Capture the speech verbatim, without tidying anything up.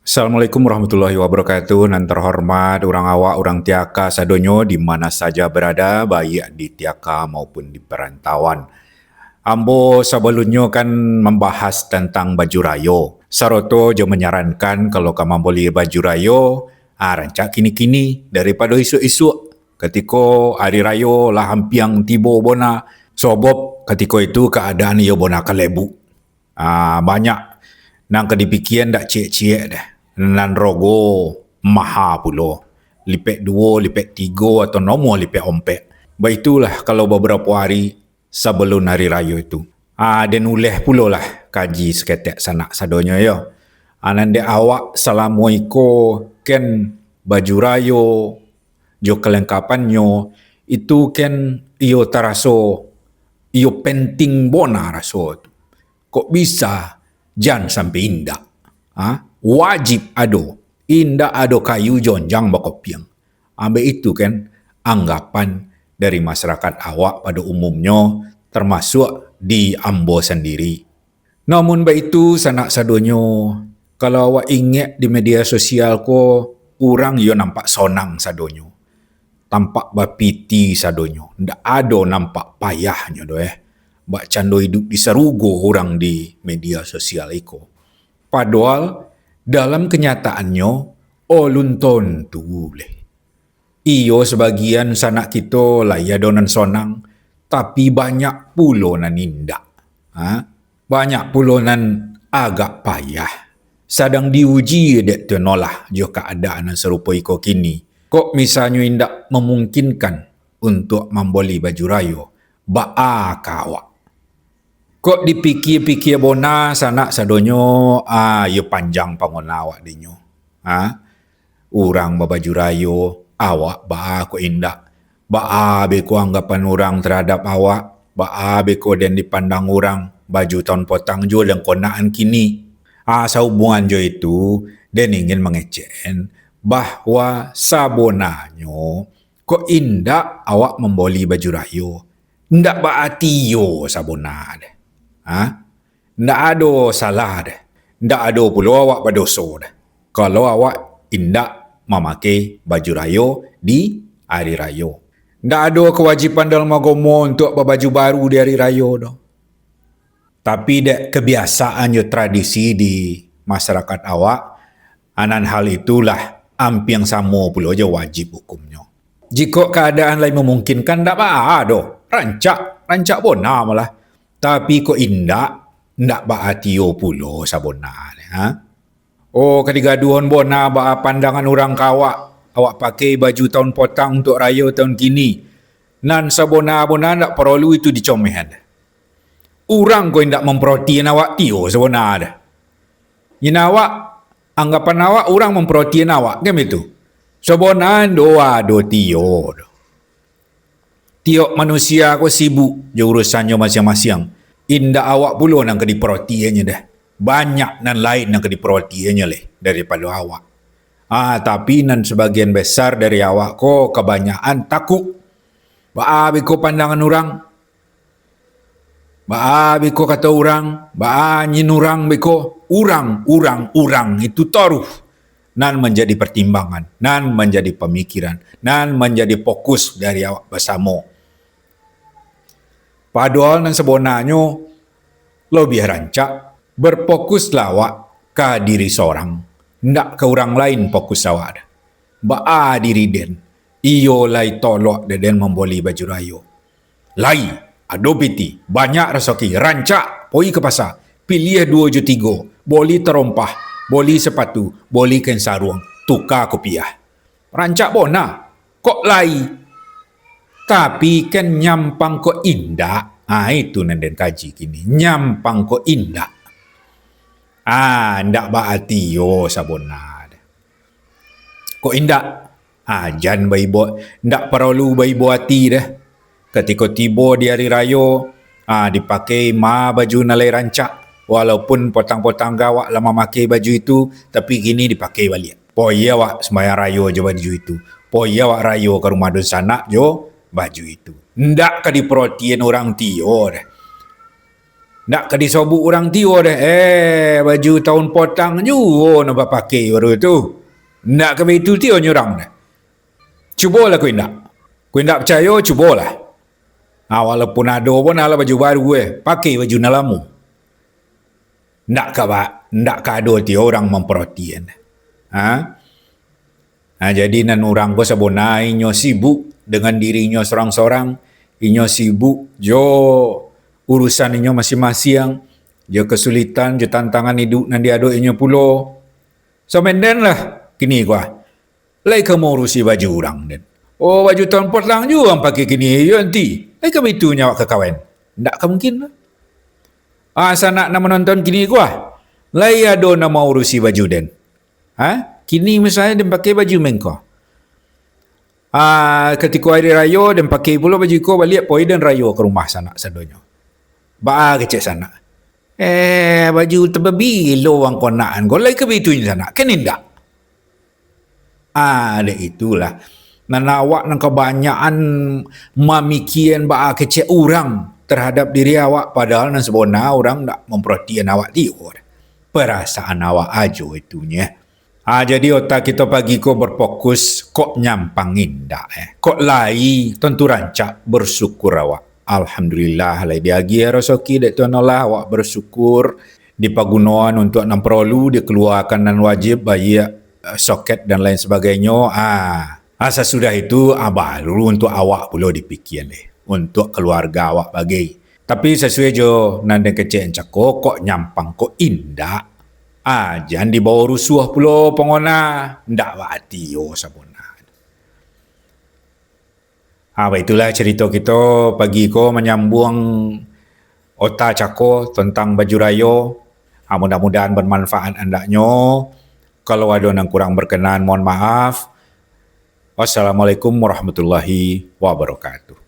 Assalamualaikum warahmatullahi wabarakatuh. Nan terhormat urang awak, urang Tiaka sadonyo di mana saja berada, baik di Tiaka maupun di perantauan. Ambo sabalunnyo kan mambahas tantang baju rayo, saroto jo manyarankan kalau ka mamboli baju rayo, ah, rancak kini-kini daripado isuak-isuak. Katiko ari rayo lah ampiang tibo bona, sobob katiko itu kaadaan iyo bona kalebuk. Ah, banyak nan ka dipikia ndak ciek-ciek deh. Nan rogo maha pulo. Lipek duo, lipek tigo, atau nomo lipek ompek. Baitulah kalau babarapo ari sabalun ari rayo itu. Ah, den uleh pulolah kaji saketek sanak sadonyo yo. Ah, nan dek awak salamo iko ken baju rayo jo kalengkapannyo itu ken iyo taraso, iyo penting bona raso tu. Kok bisa jan sampai indak? Ha? Wajib ado. Indak ado kayu jonjang bakopiang. Ambek itu kan anggapan dari masyarakat awak pada umumnyo, termasuk di ambo sandiri. Namun baitu, sanak sadonyo, kalau awak ingek di media sosial ko, urang yo nampak sonang sadonyo. Tampak bapiti sadonyo. Ndak ado nampak payahnyo doh, eh. Bak cando idup di sarugo urang di media sosial iko. Padohal, dalam kenyataannyo, alun tontu leh. Iyo, sabagian sanak kito lai ado nan sonang, tapi banyak pulo nan indak. Ha? Banyak pulo nan agak payah. Sadang diuji dek tu nolah jo kaadaan nan sarupo iko kini. Kok misalnyo indak mamungkinkan untuak mamboli baju rayo, baa ka awak? Kok dipikia-pikia bona sanak sadonyo, ah, iyo panjang pangona awak dinyo. Ha? Urang babaju rayo, awak baa kok indak? Baa beko anggapan urang tarhadap awak? Baa beko den dipandang urang? Baju taun potang juo den konakan kini. Ah, sahubungan jo itu, den ingin mangecek bahwa sabonanyo kok indak awak mamboli baju rayo, ndak baati iyo sabona deh. Ha? Ndak ado salah deh. Ndak ado pulo awak badoso deh, kalau awak indak mamakai baju rayo di ari rayo. Ndak ado kawajiban dalam agamo untuak babaju baru di ari rayo doh. Tapi dek kebiasaan jo tradisi di masyarakat awak, anan hal itulah ampiang samo pulo jo wajib hukumnyo. Jikok kaadaan lai mamungkinkan, ndak baa doh. Rancak, rancak bona malah. Tapi kok indak, ndak baati iyo pulo sabona deh, ha? Oh, ka digaduahon bona baa pandangan urang ka awak. Awak pakai baju taun potang untuak rayo taun kini. Nan sabona-bona ndak paralu itu dicomehan. Urang ko indak mamparatian awak tiyo sabona deh. Ina awak, anggapan awak urang mamparatian awak, kan baitu? Sabona ndo ado tiyo doh. Tiok manusia ko sibuk jo urusannyo masiang-masiang. Indak awak pulo nan ka diparatiannyo deh. Banyak nan lain nan ka diparatiannyo leh daripado awak. Ah, tapi nan sabagian besar dari awak ko kabanyakan takuk. Baa beko pandangan urang? Baa beko kato urang? Baa nyin urang beko? Urang, urang, urang itu taruih nan manjadi partimbangan, nan manjadi pamikiran, nan manjadi fokus dari awak basamo. Padohal nan sabonanyo, labiah rancak, berfokuslah awak ka diri sorang, ndak ka urang lain fokus awak. Baa diri den, iyo lai tolok dek den mamboli baju rayo. Lai, ado piti, banyak rasaki, rancak, poi ka pasa, piliah duo jo tigo, boli tarompah, boli sapatu, boli kain saruang, tuka kupiah. Rancak bona, kok lai. Tapi kan nyampang kok indak. Ah, itu nan den kaji kini. Nyampang kok indak. Ah, ndak baati iyo sabona. Kok indak? Ah, jan baibo, ndak paralu baibo ati deh. Katiko tibo di ari rayo, ah, dipakai ma baju nan lai rancak. Walaupun potang-potang ko awak lah mamakai baju itu, tapi kini dipakai baliak. Poi awak sumbayang rayo jo baju itu. Poi awak rayo ka rumah dunsanak jo baju itu. Ndak ka diparatian urang tiyo deh. Ndak ka disobok urang tiyo deh, eh, baju taun potang juo nan bapakai baru tu. Ndak ka baitu tiyo nyo urang deh. Cubolah ko indak. Ko indak picayo, cubolah. Ha, walaupun ado pun alah baju baru, eh, pakai baju nan lamo. Ndak ka ba-, ndak ka ado tiyo urang mamparatian. Ha? Ha, jadi nan urang ko sabona inyo sibuk dengan dirinyo sorang-sorang, inyo sibuk jo urusan inyo masiang-masiang, jo kasulitan, jo tantangan iduik nan diadok inyo pulo. Samenden lah kini ko ah. Lai ka maurusi baju urang den. Oh, baju taun potang juo ang pakai kini, iyo nanti. Lai ka baitu nyo awak ka kawan. Ndak ka mungkin lah. Ah, sanak nan manonton kini ko ah. Lai ado nan maurusi baju den. Ha? Kini misalnyo den pakai baju mangko. Ah, katiko ari rayo den pakai pulo baju iko baliak poi den rayo ka rumah sanak sadonyo. Baa kecek sanak. Eh, baju tababilo ang konakan ko, lai ka baitu nyo sanak. Kan indak? Ah, dek itulah. Nan awak nan kabanyakan mamikian baa kecek urang terhadap diri awak, padahal nan sabona urang ndak mamparatian awak tiyo. Parasaan awak ajo itu nyo. Ah, jadi otak kito pagi ko berfokus, kok nyampang indak, eh. Kok lai, tantu rancak, bersyukur awak. Alhamdulillah, lai diagiah rasoki dek Tuhan Allah, awak bersyukur. Dipagunoan untuak nan paralu, dikaluakan nan wajib, baiak, eh, soket dan lain sabagainyo. Ah, ah, sasudah itu, ah, baru untuak awak pulo dipikia deh, untuak kaluarga awak bagai. Tapi sasuai jo nan den kecek cako, kok nyampang, kok indak. Ah, jan dibawa rusuah pulo pongona, ndak baati yo sabona. Ha, baitulah carito kito pagi ko manyambuang ota cako tantang baju rayo. Ha, mudah-mudahan bermanfaat andaknyo. Kalau ado nan kurang berkenan, mohon maaf. Wassalamualaikum warahmatullahi wabarakatuh.